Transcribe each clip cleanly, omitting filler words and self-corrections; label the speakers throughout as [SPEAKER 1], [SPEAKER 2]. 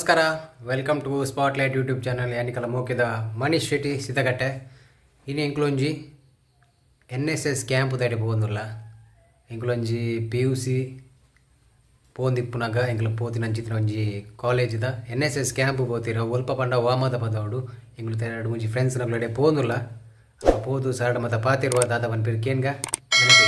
[SPEAKER 1] ನಮಸ್ಕಾರ, welcome to Spotlight YouTube channel. ಯಾನಿಕಲ ಮೋಕೆದ ಮನೀಶ್ ಶೆಟ್ಟಿ ಸಿದ್ದಕಟ್ಟೆ. ಇನ್ನು ಎಂಕ್ಲೊಂಜಿ ಎನ್ ಎಸ್ ಎಸ್ ಕ್ಯಾಂಪ್ ತಡೆ ಪೋವೊಂದುಲ್ಲ. ಎಂಕ್ಲೊಂಜಿ ಪಿ ಯು ಸಿ ಪೋಂದಿಪ್ಪುನಗ ಎಂಕ್ಲ ಪೋತಿನಂಚಿತ್ತಿನ ಒಂಜಿ ಕಾಲೇಜ್ದ ಎನ್ ಎಸ್ ಎಸ್ ಕ್ಯಾಂಪ್ ಪೋತಿರ. ಒಲ್ಪ ಪಂಡ ವಾಮದ ಪದವಡು. ಎಂಕ್ಲು ಎರಡು ಒಂಜಿ ಫ್ರೆಂಡ್ಸ್ ನಕ್ಲಡೆ ಪೋಂದುಲ್ಲ. ಪೋದು ಸಾರಡ ಮತ ಪಾತಿರುವ ದಾದ ಪನ್ಪಿರ್ ಕೇನ್ಗ ನೆನಪಿ.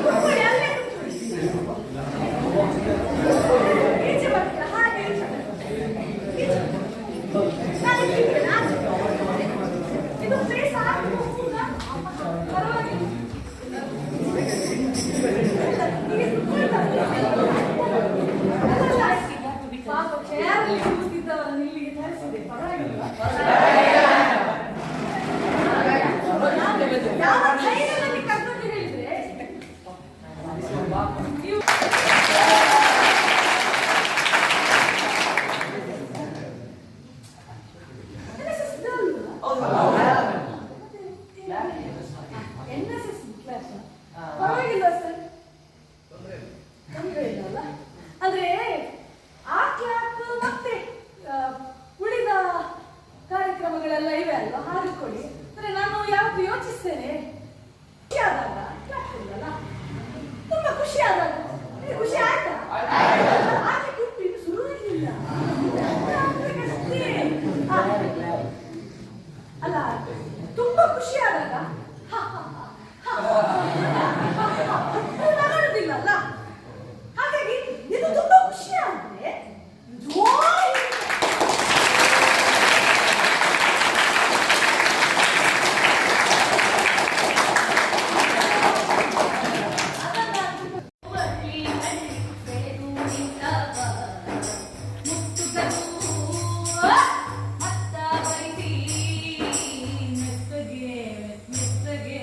[SPEAKER 2] ಕೂತ್ಕೊಳ್ಳಿ, ಅಲ್ಲೇ ಕೂತ್ಕೊಳ್ಳಿ. ಈಚೆ ಬರ್ತೀರಾ? ಹಾಗೆ ಈಚೆ ಬರ್ತೀರಾ? ಈಚೆ. ನಾನು ಇಲ್ಲಿ ಆಚೆ. ಇದು ಪ್ಲೇಸ್ ಆಗ್ಬೋದಾ? ಪರವಾಗಿಲ್ಲ. ಹೀಗೆ ಕೂತ್ಕೊಳ್ಬಾರ್ದು. ಅಲ್ಲ, ಪಾಪ ಚೇರಲ್ಲಿ ಕೂತಿದ್ದವರನ್ನು ಇಲ್ಲಿಗೆ ಕರೆಸಿದೆ. ಪರವಾಗಿಲ್ವಾ? ಯಾವ ಧೈರ್ಯದಲ್ಲಿ ಕರ್ಕೊಂಡು ಹೇಳಿದ್ರೆ ನೀವು. NSS ಅಲ್ವಾ? ಎನ್ಎಸ್ಎಸ್ ಕ್ಲಾಸ್ ಪರವಾಗಿಲ್ಲ ಸರ್, ತೊಂದರೆ ಇಲ್ಲ ಅಲ್ಲ? ಅಂದ್ರೆ ಆ ಕ್ಲಾಪ್ ಮತ್ತೆ ಉಳಿದ ಕಾರ್ಯಕ್ರಮಗಳೆಲ್ಲ ಇವೆ ಅಲ್ವಾ? ಹಾಗೆ ಕೊಡಿ. ಅಂದ್ರೆ ನಾನು ಯಾವತ್ತು ಯೋಚಿಸ್ತೇನೆ, ಖುಷಿ ಆದಾಗ ಕ್ಲಾಪ್ ಇಲ್ಲಲ್ಲ. ತುಂಬಾ ಖುಷಿ ಆದಾಗ ನಿಮ್ಗೆ ಖುಷಿ ಆಯ್ತಾ? ಆಗ್ಲಿಕ್ಕೆ ಉಂಟು, ಇನ್ನು ಶುರು ಆಗ್ಲಿಲ್ಲ. ಆಗ್ಬೇಕಷ್ಟೇ. ಅಲ್ಲ, ತುಂಬಾ ಖುಷಿ ಆದಾಗ ಹ, ಹ, ಹ, ಹ, ಹ, ಹ, ನಗಾಡುದಿಲ್ಲ ಅಲ್ಲ? ಹಾಗಾಗಿ ಇದು ತುಂಬಾ ಖುಷಿ ಆದ್ರೆ ಜೋರಾಗಿ.
[SPEAKER 3] ಬೆಳೆದು ನಿಂತವ ಮುತ್ತುಗಳು ಮತ್ತ ಬರಿಸಿ ಮೆತ್ತಗೆ ಮೆತ್ತಗೆ.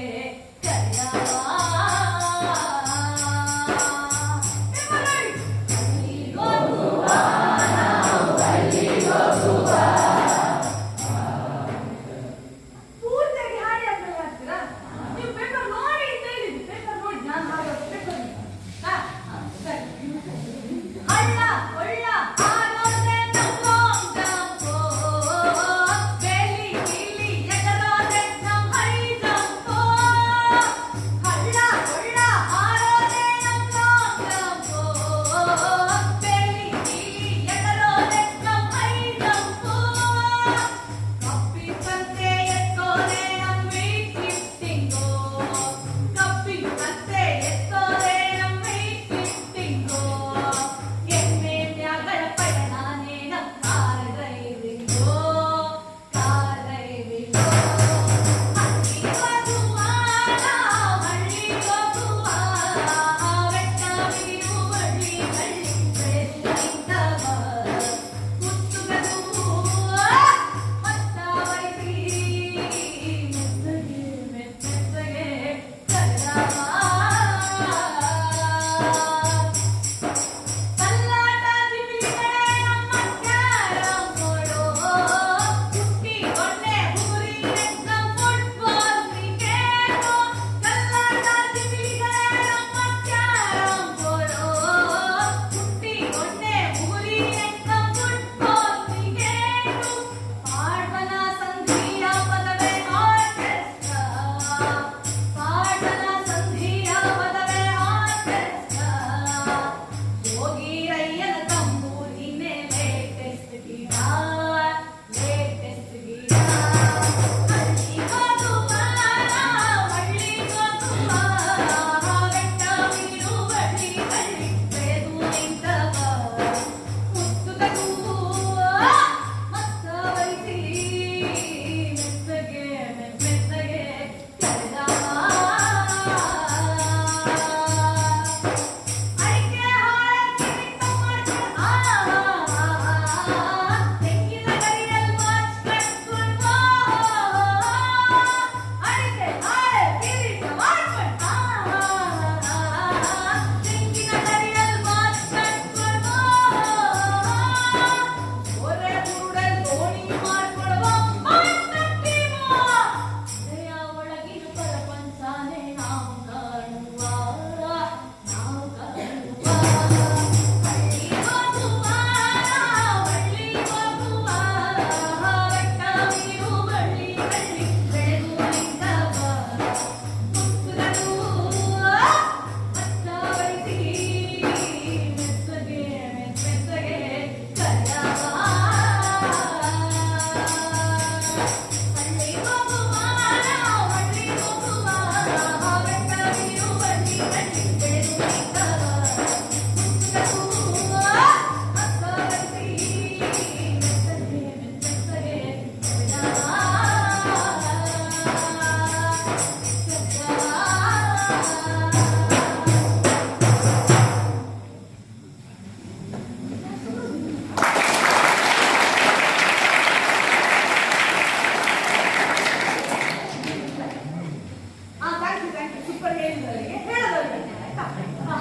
[SPEAKER 2] ಕೇಳಿದವರಿಗೆ ಹೇಳದವರಿಗೆ ಆಯ್ತಾ? ಹಾ,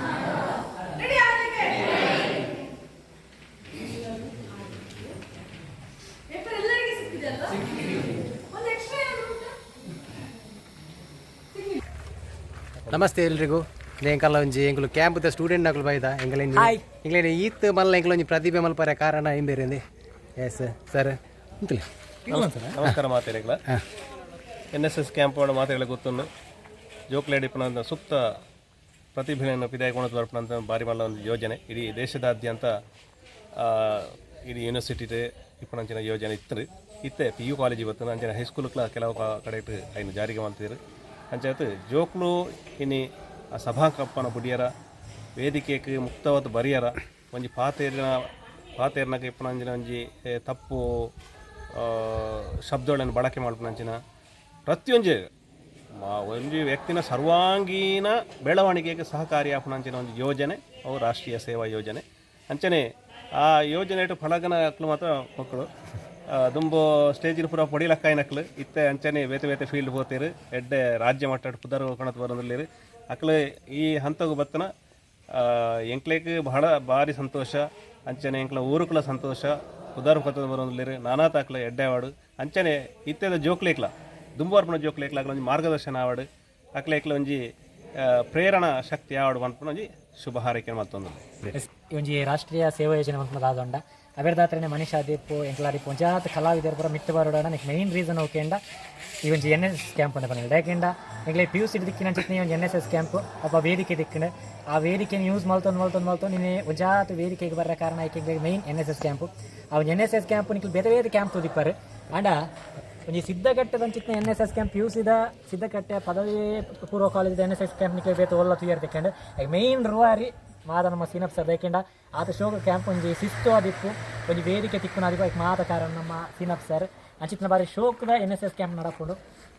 [SPEAKER 2] ಆಡುವ? ರೆಡಿ ಆಗಲಿಕ್ಕೆ ಪೇಪರ್ ಎಲ್ಲರಿಗೆ ಸಿಕ್ಕಿದೆ ಅಲ್ವಾ? ಒಂದು ಎಕ್ಸ್ಟ್ರಾ ಏನಾದ್ರು ಉಂಟಾ? ಸಿಗ್ಲಿಲ್ಲ.
[SPEAKER 1] ನಮಸ್ತೆ ಎಲ್ರಿಗೂ. ಎಂಕಲ್ಲ ಒಂಜಿ ಎಂಕುಲು ಕ್ಯಾಂಪ್ ಸ್ಟೂಡೆಂಟ್ ನಕಲು ಬೈದ ಎಂಕಲ. ಎಂಕ್ಲೆ ಈತ್ ಮಲ್ಲ ಎಂಕಲ ಒಂಜಿ ಪ್ರತಿಭೆ ಮಲ್ಪರೆ ಕಾರಣ ಇಂಬೇರಿಂದೆ. ಎಸ್ ಸರ್, ಅಂತಲೇ.
[SPEAKER 3] ನಮಸ್ಕಾರ ಮಾತೆರೆಗ್ಲ. ಎನ್ ಎಸ್ ಎಸ್ ಕ್ಯಾಂಪ್ ಮಾತೆಗಳ ಗೊತ್ತನ್ನು ಜೋಕ್ಲೇಡಿ ಪುನಃ ಸುಪ್ತ ಪ್ರತಿಭೆಯನ್ನು ಪಿದಾಯ್ಕೊಂಡು ಬರ್ಪಣಂತ ಬಾರಿ ಮಲ್ಲ ಒಂದು ಯೋಜನೆ. ಇಡೀ ದೇಶದಾದ್ಯಂತ ಇಡೀ ಯೂನಿವರ್ಸಿಟಿ ಇಪ್ಪನಂಚಿನ ಯೋಜನೆ ಇತ್ತು. ಇತ್ತೆ ಪಿ ಯು ಕಾಲೇಜ್ ಬರ್ತದೆ, ಅಂಚಿನ ಹೈಸ್ಕೂಲ್ ಕೆಲವು ಕಡೆ ಐನು ಜಾರಿಗೆ ಮಾಡ್ತಿದ್ರು. ಅಂಚಾಯ್ತು ಜೋಕ್ಲು ಇನಿ ಆ ಸಭಾ ಕಪ್ಪನ ಬುಡಿಯರ, ವೇದಿಕೆಗೆ ಮುಕ್ತವಾದ ಬರಿಯರ, ಒಂಜಿ ಪಾತೇರಿನ ಪಾತೇರ್ನಾಗ ಇಪ್ಪನಂಚಿನ ಒಂಜಿ ತಪ್ಪು ಶಬ್ದಗಳನ್ನು ಬಳಕೆ ಮಾಡ್ಪುನಂಚಿನ ಪ್ರತಿಯೊಂಜಿ ಒಂಜಿ ವ್ಯಕ್ತಿನ ಸರ್ವಾಂಗೀಣ ಬೆಳವಣಿಗೆಗೆ ಸಹಕಾರಿ ಆಪುನಂಚಿನ ಒಂದು ಯೋಜನೆ ಅವು ರಾಷ್ಟ್ರೀಯ ಸೇವಾ ಯೋಜನೆ. ಅಂಚನೆ ಆ ಯೋಜನೆ ಫಲಗನ ಅಕ್ಲು ಮಾತ್ರ ಮಕ್ಕಳು ದುಂಬು ಸ್ಟೇಜಿನ ಪೂರ ಪೊಡಿಲಕ್ಕಾಯಿನಕ್ಲು ಇತ್ತೆ ಅಂಚನೆ ಬೇತೆ ಬೇತೆ ಫೀಲ್ಡ್ ಹೋಗ್ತೀರು. ಎಡ್ಡೆ ರಾಜ್ಯ ಮಟ್ಟ ಪುದರ್ ಕಣತ್ ಬರೋದ್ರಲ್ಲಿ ಅಕ್ಲು ಈ ಹಂತಗೂ ಬತ್ತನ ಎಂಕ್ಲೇಕ್ ಬಹಳ ಭಾರಿ ಸಂತೋಷ. ಅಂಚನೆ ಎಂಕ್ಲ ಊರುಕುಲ ಸಂತೋಷ, ಪುದರ್ ಕೊತ್ತದ ಬರೋದ್ರಲ್ಲಿ ನಾನಾ ತಾಕ್ಲ ಎಡ್ಡೆ ಆವಾಡು. ಅಂಚನೆ ಇತ್ತೆದ ಜೋಕ್ಲೇಕ್ಲ ದುಂಬಾರ್ಪಣ ಜೋಕ್ಲೇಕ್ಲ ಅಕ್ಲ ಒಂಜಿ ಮಾರ್ಗದರ್ಶನ ಆವಾಡು, ಅಕ್ಲೇಕ್ಲ ಒಂಜಿ ಪ್ರೇರಣಾ ಶಕ್ತಿ ಆವಾಡು ಪನ್ಪುನ ಒಂಜಿ ಶುಭ ಹಾರೈಕೆ ಮತ್ತೊಂದು.
[SPEAKER 4] ಈ ಒಂಜಿ ರಾಷ್ಟ್ರೀಯ ಸೇವಾ ಯೋಜನೆ ಮನ್ಪುನದ ಆದೊಂಡ ಅವೆರ್ದಾತ್ರನೆ ಮನೀಷ್ ಆದಿಪ್ಪು, ಎಂಕ್ಲಾದಿಪ್ಪು, ಒಂಜಾತ್ ಕಲಾವಿದರು ಪೂರ ಮಿತ್ತ್ ಬರೋಡಣ. ನೆಕ್ ಮೈನ್ ರೀಸನ್ ಓಕೆಂಡ ಈ ಒಂಜಿ ಎನ್ ಎಸ್ ಎಸ್ ಕ್ಯಾಂಪ್ ಅಂತ ಪನ್ಪುಂಡು. ಯಾಕೆಂಡ ಎಂಕ್ಲೆ ಪಿ ಯು ಸಿ ದಿಕ್ಕಿನ ಅಂಚಿತ್ನೆ ಒಂಜಿ ಎನ್ ಎಸ್ ಎಸ್ ಕ್ಯಾಂಪ್ ಅಲ್ಪ ವೇದಿಕೆ ದಿಕ್ಕಿನ ಆ ವೇದಿಕೆನ ಯೂಸ್ ಮಲ್ತೊಂದು ಮಲ್ತೊಂದು ಮಲ್ತೊಂದು ನಿನ್ನೆ ಒಂಜಾತ್ ವೇದಿಕೆಗೆ ಬರ್ರ ಕಾರಣ ಐಕೆ main N S S camp. ಆ ಒಂಜಿ ಎನ್ ಎಸ್ ಎಸ್ ಕ್ಯಾಂಪ್ ನಿಕ್ಲು ಬೇತೆ ಬೇತೆ ಕ್ಯಾಂಪ್ ತೂದಿಪ್ಪರು. ಆಂಡ ಒಂಜಿ ಸಿದ್ಧಕಟ್ಟೆದಂಚಿತ್ನ N S S camp, P U ಸಿದ ಸಿದ್ಧಕಟ್ಟೆ ಪದವಿ ಪೂರ್ವ ಕಾಲೇಜದ ಎನ್ ಎಸ್ ಎಸ್ ಕ್ಯಾಂಪ್ ನಿಕ್ಲೆ ಬೇತೆ ಒಲ್ಲ ತುಯರ್ ತಿಕ್ಕಂಡು. ಮೈನ್ ರೂವಾರಿ ಮಾದ ನಮ್ಮ ಸೀನಪ್ ಸರ್. ಯಾಕೆಂಡ ಆತ ಶೋಕ ಕ್ಯಾಂಪ್ ಒಂಜಿ ಶಿಸ್ತು ಆದಿಪ್ಪು, ಒಂಜಿ ವೇದಿಕೆ ತಿಕ್ಕುನ ಆದಿಪ್ಪು. ಐಕ್ ಮಾತ ಕಾರಣ ನಮ್ಮ ಸೀನಪ್ ಸರ್. ಅಂಚಿತ್ನ ಬಾರಿ ಶೋಕದ ಎನ್ ಎಸ್ ಎಸ್ ಕ್ಯಾಂಪ್ ನಡಪುಂಡು.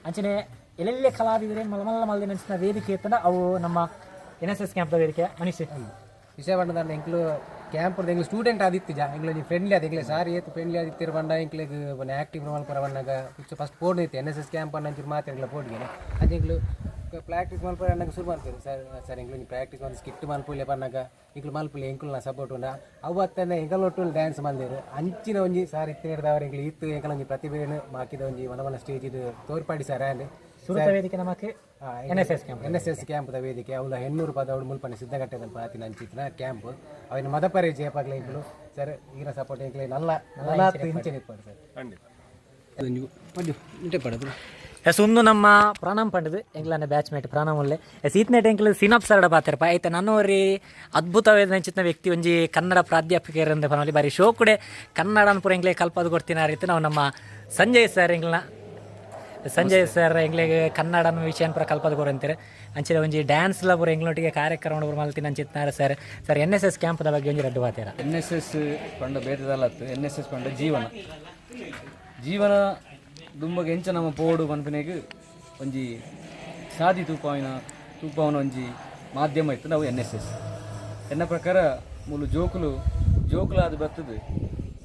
[SPEAKER 4] ಅಂಚನೆ ಎಲ್ಲೆಲ್ಲೆ ಕಲಾವಿದರೆ ಮಲ್ಲ ಮಲ್ಲ ಮಲ್ದಿನ ಅಂಚಿನ ವೇದಿಕೆ ಇತ್ತಂಡ ಅವು ನಮ್ಮ ಎನ್ ಎಸ್ ಎಸ್ ಕ್ಯಾಂಪ್ದ ವೇದಿಕೆ ಮನೀಶ್.
[SPEAKER 1] ವಿಷಯ ಪಂಡದಾಂಡ ಎಂಕ್ಲು ಕ್ಯಾಂಪ್ ಎಂಕ್ಲು ಸ್ಟೂಡೆಂಟ್ ಆದಿತ್ತಿಜ, ಎಂಕ್ಲು ಒಂಜಿ ಫ್ರೆಂಡ್ಲಿ ಆದ ಎಂಕ್ಲೆ ಸಾರಿ ಏತ್ ಫ್ರೆಂಡ್ಲಿ ಆದಿತ್ತಿರ ಪಂಡ ಎಂಕ್ಲೆಗ್ ಆಕ್ಟಿವ್ ಮಲ್ಪರ ಬನ್ನಾಗ ಫಸ್ಟ್ ಪೋಡ್ ಇತ್ತು. ಎನ್ ಎಸ್ ಎಸ್ ಕ್ಯಾಂಪ್ ಅನ್ನ ಅಂಚೂರು ಮಾತ್ರ ಎಂಕ್ಲ ಪೋಡ್ಗೆ. ಅಂಚ ಎಂಕ್ಲು ಪ್ರಾಕ್ಟೀಸ್ ಮಲ್ಪರ ಅನ್ನಗ ಶುರು ಮಲ್ಪೇರು. ಸರ್ ಸರ್, ಎಂಕ್ಲು ಪ್ರಾಕ್ಟೀಸ್ ಮಲ್ತು ಸ್ಕಿಟ್ ಮಲ್ಪುಲೆ ಪನ್ನಾಗ ಎಂಕ್ಲು ಮಲ್ಪುಲೆ, ಎಂಕುಲ್ನ ಸಪೋರ್ಟ್ ಉಂಡ. ಅವು ಅತ್ತಂದೆ ಎಂಕಲ್ ಒಟ್ಟು ಡ್ಯಾನ್ಸ್ ಮಲ್ದೇರು. ಅಂಚಿನ ಒಂಜಿ ಸಾರ್ ಇತ್ತಿರ್ದವ್ರು ಎಂಕ್ಲು ಇತ್ತು ಎಂಕಲ್ ಒಂಜಿ ಪ್ರತಿಭೆಯನ್ನು ಮಾಕಿದ ಒಂಜಿ ಮನ ಮನ ಸ್ಟೇಜ್ ಇದು ತೋರ್ಪಾಡಿ ಸರ್ ಆ್ಯಂಡ್
[SPEAKER 4] ಸುರುತ ವೇದಿಕೆ ನಮಕ್ ಎನ್ ಎಸ್ ಎಸ್ ಕ್ಯಾಂಪ್.
[SPEAKER 1] ಎನ್ ಎಸ್ ಎಸ್ ಕ್ಯಾಂಪ್ದ ವೇದಿಕೆ ಅವಳ ಹೆಣ್ಣೂರು ಪದ ಅವಳು ಮುಲ್ಪನೆ ಸಿದ್ಧಗಟ್ಟೆದಲ್ಪ ಆತಿನ ಅಂಚಿತ್ತಿನ ಕ್ಯಾಂಪ್ ಅವಿನ ಮದಪರೆ ಜಯಪಾಗ್ಲ ಎಂಕುಲು ಸರ್ ಈಗಿನ ಸಪೋರ್ಟ್ ಎಂಕ್ಲೆ ನಲ್ಲ ನಲ್ಲ ಇಂಚನೆ ಇಪ್ಪಡು ಸರ್.
[SPEAKER 3] ಖಂಡಿತ.
[SPEAKER 1] ಪಡದು.
[SPEAKER 4] ಎಸ್, ಒಂದು ನಮ್ಮ ಪ್ರಣಾಮ್ ಪಂಡದು ಎಂಗ್ಲನ್ನ ಬ್ಯಾಚ್ ಮೇಟ್ ಪ್ರಣಾಮ್ ಉಲ್ಲೆ. ಎಸ್, ಈತ್ನೆಟ್ ಎಂಕ್ಲು ಸಿನಪ್ ಸರ್ಡ ಪಾತೆರಪ ಐತೆ. ನನ್ನೋರಿ ಅದ್ಭುತವಾದ ಅಂಚಿತ್ತಿನ ವ್ಯಕ್ತಿ, ಒಂಜಿ ಕನ್ನಡ ಪ್ರಾಧ್ಯಾಪಕರಂದ ಪನೊಲಿ. ಬಾರಿ ಶೋಕುಡೆ ಕನ್ನಡ ಪೂರ ಎಂಕ್ಲೆ ಕಲ್ಪದು ಕೊಡ್ತಿನ ರೀತಿ ನಾವು ನಮ್ಮ ಸಂಜಯ್ ಸರ್. ಎಂಗ್ಲನ ಸಂಜಯ್ ಸರ್ ಎಂಗ್ಲೆಗ್ ಕನ್ನಡ ವಿಷಯ ಪೂರ ಕಲ್ಪದ ಕೊರಂತಾರೆ. ಅಂಚಿನ ಒಂಜಿ ಡ್ಯಾನ್ಸ್ ಲ ಪೂರ ಎಂಗ್ಲೊಟ್ಟಿಗೆ ಕಾರ್ಯಕ್ರಮ ಪೂರ ಮಲ್ತಿನ ಅಂಚಿತ್ತಿನಾರ ಸರ್. ಸರ್, ಎನ್ ಎಸ್ ಎಸ್ ಕ್ಯಾಂಪ್ದ ಬಗ್ಗೆ ಒಂಜಿ ರಡ್ಡು ಪಾತೆರ.
[SPEAKER 5] ಎನ್ ಎಸ್ ಎಸ್ ಪಂಡ ಬೇತೆದಲ್ಲತ್ತು. ಎನ್ ಎಸ್ ಎಸ್ ಪಂಡ ಜೀವನ. ಜೀವನ ದುಂಬಗ್ ಎಂಚ ನಮ್ಮ ಪೋಡು ಪನ್ಪಿನೆಗ್ ಒಂಜಿ ಸಾದಿ ತೂಪಾವಿನ ತೂಪಾವನ ಒಂಜಿ ಮಾಧ್ಯಮ ಇತ್ತು ನಾವು ಎನ್ ಎಸ್ ಎಸ್. ಎನ್ನ ಪ್ರಕಾರ ಮೂಲು ಜೋಕುಲು ಜೋಕುಲಾದ ಬರ್ತದೆ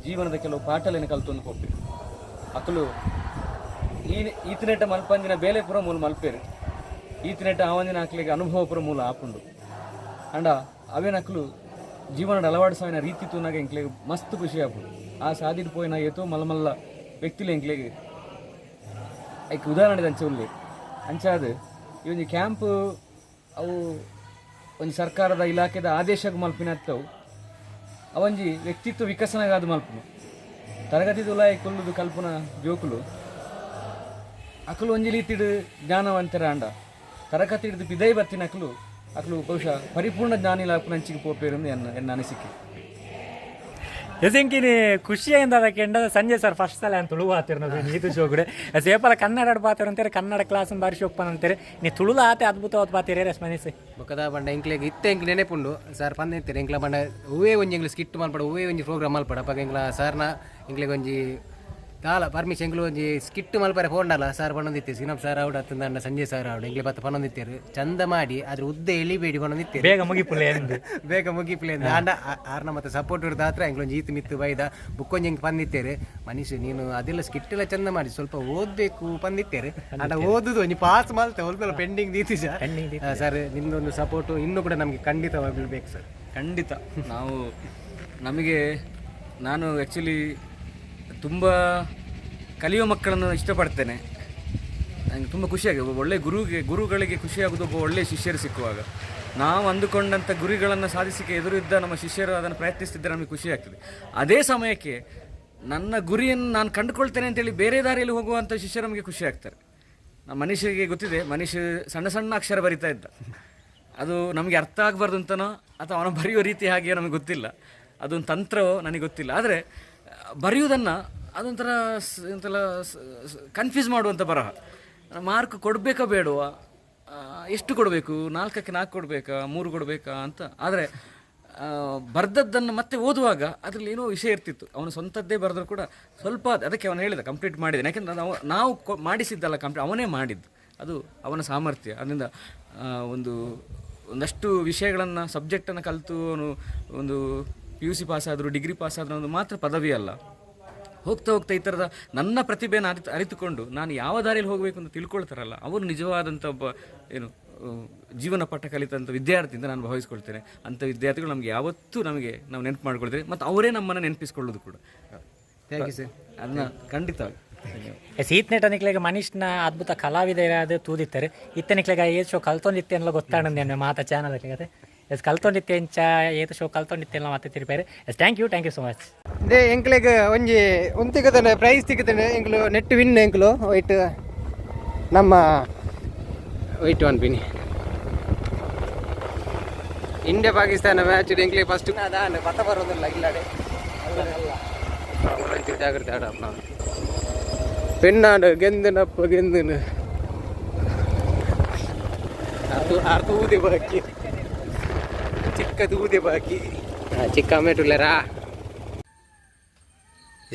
[SPEAKER 5] ಜೀವನದ ಕೆಲವು ಪಾಠಲೇನ ಕಲ್ತೊಂದು ಪೋಪೆರ್ ಅಕುಲು. ಈ ಈತನೆಟ ಮಲ್ಪಂದಿನ ಬೇಲೆ ಪೂರ ಮೂಲು ಮಲ್ಪೇರು. ಈತನೆಟ ಆವಂದಿನ ಅಕ್ಲೆಗ್ ಅನುಭವ ಪೂರ ಮೂಲ ಆಪುಂಡು. ಅಂಡ ಅವೇನಕ್ಲು ಜೀವನದ ಅಳವಡಿಸವಿನ ರೀತಿ ತೂನಾಗ ಎಂಕ್ಲೆಗ್ ಮಸ್ತ್ ಖುಷಿ ಆಪುಂಡು. ಆ ಸಾದಿಡ್ ಪೋಯಿನ ಏತೋ ಮಲ್ಲ ಮಲ್ಲ ವ್ಯಕ್ತಿಲು ಎಂಕ್ಲೆಗ್ ಐಕ್ ಉದಾಹರಣೆ ಅಂಚ ಉಲ್ಲೆ. ಅಂಚಾದ್ ಈ ಒಂಜಿ ಕ್ಯಾಂಪ್ ಅವು ಒಂಜಿ ಸರ್ಕಾರದ ಇಲಾಖೆದ ಆದೇಶಕ್ಕೆ ಮಲ್ಪಿನತ್ತವು. ಅವೊಂಜಿ ವ್ಯಕ್ತಿತ್ವ ವಿಕಸನಗಾದ ಮಲ್ಪುನು. ತರಗತಿ ತುಲಾಯಿ ಕುಲ್ಲುದು ಕಲ್ಪುನ ಜೋಕುಲು ಅಕುಲು ಒಂಜಿ ರೀತಿಡ್ ಜ್ಞಾನವಂತರ. ಅಂಡ ತರಗತಿ ಹಿಡಿದು ಪಿದೈ ಬತ್ತಿನ ಅಕುಲು ಅಕುಲು ಬಹುಶಃ ಪರಿಪೂರ್ಣ ಜ್ಞಾನಿಲಾಪುನ ಅಂಚಿಗೆ ಪೋಪೇರು ಎನ್ನ ಎನ್ನ ಅನಿಸಿಕೆ.
[SPEAKER 4] ಎಸೆಂಕಿನಿ ಖುಷಿಯಿಂದ ಕೆಂಡ ಸಂಜಯ್ ಸರ್ ಫಸ್ಟ್ ಸಲ ಅಂತ ತುಳು ಆತಿರ್ನದು ನೀತು ಶೋಗುಡೆ. ಸೇಪಲ ಕನ್ನಡ ಪಾತಿರ್ ಅಂತಾರೆ, ಕನ್ನಡ ಕ್ಲಾಸ್ ಬಾರಿ ಶೋಕ್ ಅಂತಾರೆ. ನೀ ತುಳುಲ ಆತೆ ಅದ್ಭುತವಾದ ಪಾತಿರ ರೆಸ್ ಮನೀಸ್.
[SPEAKER 1] ಬೊಕ್ಕದ ಬಂಡ ಎಂಕ್ಲೆಗ್ ಇತ್ತೆ ಎಂಕ್ಲೆ ನೆನೆಪುಂಡು. ಸರ್ ಪಂದ ಇತ್ತೀರ ಎಂಕ್ಲ ಬಂಡ ಹೂವೇ ಒಂಜಿ ಎಂಕ್ಲೆ ಸ್ಕಿಟ್ ಮಲ್ಪಡ, ಹೂವೇ ಒಂಜಿ ಪ್ರೋಗ್ರಾಮ್ ಮಲ್ಪಡ ಅಪಗ ಎಂಕ್ಲ ಸರ್ನ ಎಂಕ್ಲೆಗ್ ಒಂಜಿ ದಾಲ ಪರ್ಮಿಷನ್ ಎಂಕ್ಲು ಒಂಜಿ ಸ್ಕಿಟ್ ಮಲ್ಪರೆ ಪೋಂಡಲ್ಲ ಸರ್ ಪನ್ನೊಂದಿತ್ತೆ, ಸಿನಪ್ ಸರ್ ಆವಡ್ ಅತ್ತಂದ ಸಂಜಯ್ ಸರ್ ಆವಡ್ ಎಂಕ್ಲೆ ಬತ್ತ ಪನ್ನೊಂದಿತ್ತೇರು, ಚಂದ ಮಾಡಿ ಅದ್ರ ಉದ್ದ ಎಳಿಬೇಡಿ ಪನ್ನೊಂದಿತ್ತೇರು.
[SPEAKER 4] ಬೇಗ ಮುಗಿಪುಲೆ ಎಂದು.
[SPEAKER 1] ಬೇಗ ಮುಗಿಪ್ಲೆ ಅಂದ್. ಆಂಡ ಆರ್ನ ಮತ್ತೆ ಸಪೋರ್ಟ್ ಇರ್ದಾತ್ರ ಎಂಕ್ಲೊಂಜಿ ಈತ್ ಮಿತ್ತು ಬೈದ. ಬುಕ್ಕೊಂಜಿ ಎಂಕ್ ಪಂದಿತ್ತೇರು, ಮನೀಶ್ ನೀನು ಅದೆಲ್ಲ ಸ್ಕಿಟ್ ಎಲ್ಲ ಚಂದ ಮಾಡಿ ಸ್ವಲ್ಪ ಓದ್ಬೇಕು ಪಂದಿತ್ತೇರು. ಆಂಡ ಓದುದು ಒಂಜಿ ಪಾಸ್ ಮಲ್ತೆ ಒಲ್ಪೆಲ್ಲ ಪೆಂಡಿಂಗ್ ದೀತಿಜ.
[SPEAKER 4] Pending.
[SPEAKER 1] ಸರ್, ನಿಮ್ದೊಂದು ಸಪೋರ್ಟ್ ಇನ್ನೂ ಕೂಡ ನಮಗೆ ಖಂಡಿತವಾಗ್ಲೂ ಬೇಕು ಸರ್.
[SPEAKER 5] ಖಂಡಿತ. ನಾವು ನಮಗೆ ನಾನು ಆ್ಯಕ್ಚುಲಿ ತುಂಬ ಕಲಿಯುವ ಮಕ್ಕಳನ್ನು ಇಷ್ಟಪಡ್ತೇನೆ. ನನಗೆ ತುಂಬ ಖುಷಿಯಾಗಿದೆ. ಒಬ್ಬ ಒಳ್ಳೆಯ ಗುರುಗೆ, ಗುರುಗಳಿಗೆ ಖುಷಿಯಾಗೋದು ಒಬ್ಬ ಒಳ್ಳೆಯ ಶಿಷ್ಯರು ಸಿಕ್ಕುವಾಗ. ನಾವು ಅಂದುಕೊಂಡಂಥ ಗುರಿಗಳನ್ನು ಸಾಧಿಸಲಿಕ್ಕೆ ಎದುರಿದ್ದ ನಮ್ಮ ಶಿಷ್ಯರು ಅದನ್ನು ಪ್ರಯತ್ನಿಸ್ತಿದ್ದರೆ ನಮಗೆ ಖುಷಿ ಆಗ್ತದೆ. ಅದೇ ಸಮಯಕ್ಕೆ ನನ್ನ ಗುರಿಯನ್ನು ನಾನು ಕಂಡುಕೊಳ್ತೇನೆ ಅಂತೇಳಿ ಬೇರೆ ದಾರಿಯಲ್ಲಿ ಹೋಗುವಂಥ ಶಿಷ್ಯರು ನಮಗೆ ಖುಷಿ ಆಗ್ತಾರೆ. ನಮ್ಮ ಮನುಷ್ಯರಿಗೆ ಗೊತ್ತಿದೆ, ಮನುಷ್ಯ ಸಣ್ಣ ಸಣ್ಣ ಅಕ್ಷರ ಬರಿತಾ ಇದ್ದ. ಅದು ನಮಗೆ ಅರ್ಥ ಆಗಬಾರ್ದು ಅಂತನೋ ಅಥವಾ ಅವನು ಬರೆಯುವ ರೀತಿ ಹಾಗೆ ನಮಗೆ ಗೊತ್ತಿಲ್ಲ, ಅದೊಂದು ತಂತ್ರವೋ ನನಗೆ ಗೊತ್ತಿಲ್ಲ. ಆದರೆ ಬರೆಯುವುದನ್ನು ಅದೊಂಥರ ಎಂತೆಲ್ಲ ಕನ್ಫ್ಯೂಸ್ ಮಾಡುವಂಥ ಬರಹ. ಮಾರ್ಕ್ ಕೊಡಬೇಕಾ ಬೇಡವಾ, ಎಷ್ಟು ಕೊಡಬೇಕು, ನಾಲ್ಕಕ್ಕೆ ನಾಲ್ಕು ಕೊಡಬೇಕಾ, ಮೂರು ಕೊಡಬೇಕಾ ಅಂತ. ಆದರೆ ಬರ್ದದ್ದನ್ನು ಮತ್ತೆ ಓದುವಾಗ ಅದರಲ್ಲಿ ಏನೋ ವಿಷಯ ಇರ್ತಿತ್ತು. ಅವನು ಸ್ವಂತದ್ದೇ ಬರೆದ್ರು ಕೂಡ ಸ್ವಲ್ಪ ಅದಕ್ಕೆ ಅವನು ಹೇಳಿದ ಕಂಪ್ಲೀಟ್ ಮಾಡಿದ್ದಾನೆ. ಯಾಕೆಂದರೆ ನಾವು ನಾವು ಮಾಡಿಸಿದ್ದಲ್ಲ ಕಂಪ್ಲೀಟ್, ಅವನೇ ಮಾಡಿದ್ದು. ಅದು ಅವನ ಸಾಮರ್ಥ್ಯ. ಅದರಿಂದ ಒಂದಷ್ಟು ವಿಷಯಗಳನ್ನು, ಸಬ್ಜೆಕ್ಟನ್ನು ಕಲಿತು ಅವನು ಒಂದು ಪಿಯುಸಿ ಪಾಸ್ ಆದರೂ, ಡಿಗ್ರಿ ಪಾಸ್ ಆದರೂ ಒಂದು ಮಾತ್ರ ಪದವಿ ಅಲ್ಲ. ಹೋಗ್ತಾ ಹೋಗ್ತಾ ಈ ಥರದ ನನ್ನ ಪ್ರತಿಭೆಯನ್ನು ಅರಿತುಕೊಂಡು ನಾನು ಯಾವ ದಾರಿಯಲ್ಲಿ ಹೋಗಬೇಕು ಅಂತ ತಿಳ್ಕೊಳ್ತಾರಲ್ಲ, ಅವರು ನಿಜವಾದಂಥ ಒಬ್ಬ ಏನು ಜೀವನ ಪಾಠ ಕಲಿತಂಥ ವಿದ್ಯಾರ್ಥಿ ಅಂತ ನಾನು ಭಾವಿಸ್ಕೊಳ್ತೇನೆ. ಅಂಥ ವಿದ್ಯಾರ್ಥಿಗಳು ನಮಗೆ ಯಾವತ್ತೂ ನಮಗೆ ನಾವು ನೆನಪು ಮಾಡ್ಕೊಳ್ತೇವೆ ಮತ್ತು ಅವರೇ ನಮ್ಮನ್ನು ನೆನಪಿಸ್ಕೊಳ್ಳೋದು ಕೂಡ.
[SPEAKER 1] Thank you sir.
[SPEAKER 5] ಅದನ್ನ ಖಂಡಿತ.
[SPEAKER 4] ಎಸ್, ಈತ್ನೆಟ ನಿಕ್ಲೆಗ್ ಮನೀಶ್ನ ಅದ್ಭುತ ಕಲಾವಿದರಾದ ತೂದಿತ್ತಾರೆ. ಇತ್ತೆ ನಿಕ್ಲೆಗ ಏತ್ ಶೋ ಕಲ್ತೊಂದಿತ್ತೆ ಅನ್ನೋ ಗೊತ್ತಾಣಂದೇನು ಮಾತ ಚಾನಲ್ ಅತೆ. ಎಸ್, ಕಲ್ತೊಂದಿತ್ತೆ ಎಂಚ, ಏತ್ ಶೋ ಕಲ್ತೊಂದಿತ್ತೆ ಎಲ್ಲ ಮತ್ತೆ ತಿರುಪೇರು. Yes, thank you, thank you so much.
[SPEAKER 1] They ಎಂಕ್ಲೆಗ್ ಒಂಜಿ ಉಂತಿಗದನೆ ಪ್ರೈಸ್ ತಿಕ್ಕದನೆ. ಎಂಕ್ಲು ನೆಟ್ ವಿನ್ ಎಂಕ್ಲು ವೈಟ್ ನಮ್ಮ ವೈಟ್ ಒನ್ ಪಿನಿ ಇಂಡಿಯಾ ಪಾಕಿಸ್ತಾನ ಮ್ಯಾಚ್ ಎಂಕ್ಲೆ ಫಸ್ಟ್ ಅದಾನ ಪತ್ತ ಬರೋದಿಲ್ಲ ಇಲ್ಲಡೆ. ಜಾಗ್ರತೆ ಆಡಪ್ಪ. ಪೆನ್ನಾಡು ಗೆಂದನಪ್ಪ ಗೆಂದನು ಅದು ತೂದೆ ಬಾಕಿ, ಚಿಕ್ಕ ತೂದೆ ಬಾಕಿ, ಚಿಕ್ಕ ಅಮೇಟುಲ್ಲೇರಾ.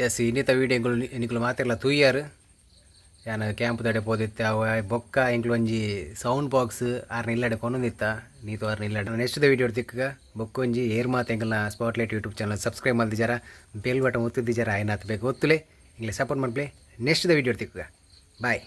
[SPEAKER 1] ಎಸ್, ಇನ್ನಿತ ವೀಡಿಯೋ ಎಂಕುಲು ಮಾತೆರ್ಲ ತೂಯರ್. ಯಾನ್ ಕ್ಯಾಂಪ್ ದಡೆ ಪೋದಿತ್ತೆ ಅವ ಬೊಕ್ಕ ಎಂಕ್ಲು ಒಂಜಿ ಸೌಂಡ್ ಬಾಕ್ಸ್ ಆರ್ನ ಇಲ್ಲಡೆ ಕೊನೊಂದಿತ್ತ ನೀತು ಆರ್ನ ಇಲ್ಲಡೆ. ನೆಕ್ಸ್ಟ್ the video ತಿಕ್ಕಗ. ಬೊಕ್ಕ ಒಂಜಿ ಏರ್ ಮಾತು ಎಂಕಲ್ನ ಸ್ಪಾಟ್ಲೈಟ್ ಯೂಟ್ಯೂಬ್ ಚಾನಲ್ ಸಬ್ಸ್ಕ್ರೈಬ್ ಮಲ್ದಿಜಾರ, ಬೆಲ್ ಬಟನ್ ಒತ್ತಿದ್ದಿಜಾರ, ಆಯ್ನಾತ್ ಬೇಕು ಒತ್ತುಲೆ. ಎಂಕ್ಲೆ ಸಪೋರ್ಟ್ ಮಲ್ಪಲೆ. ನೆಕ್ಸ್ಟ್ the video ತಿಕ್ಕಗ. ಬಾಯ್.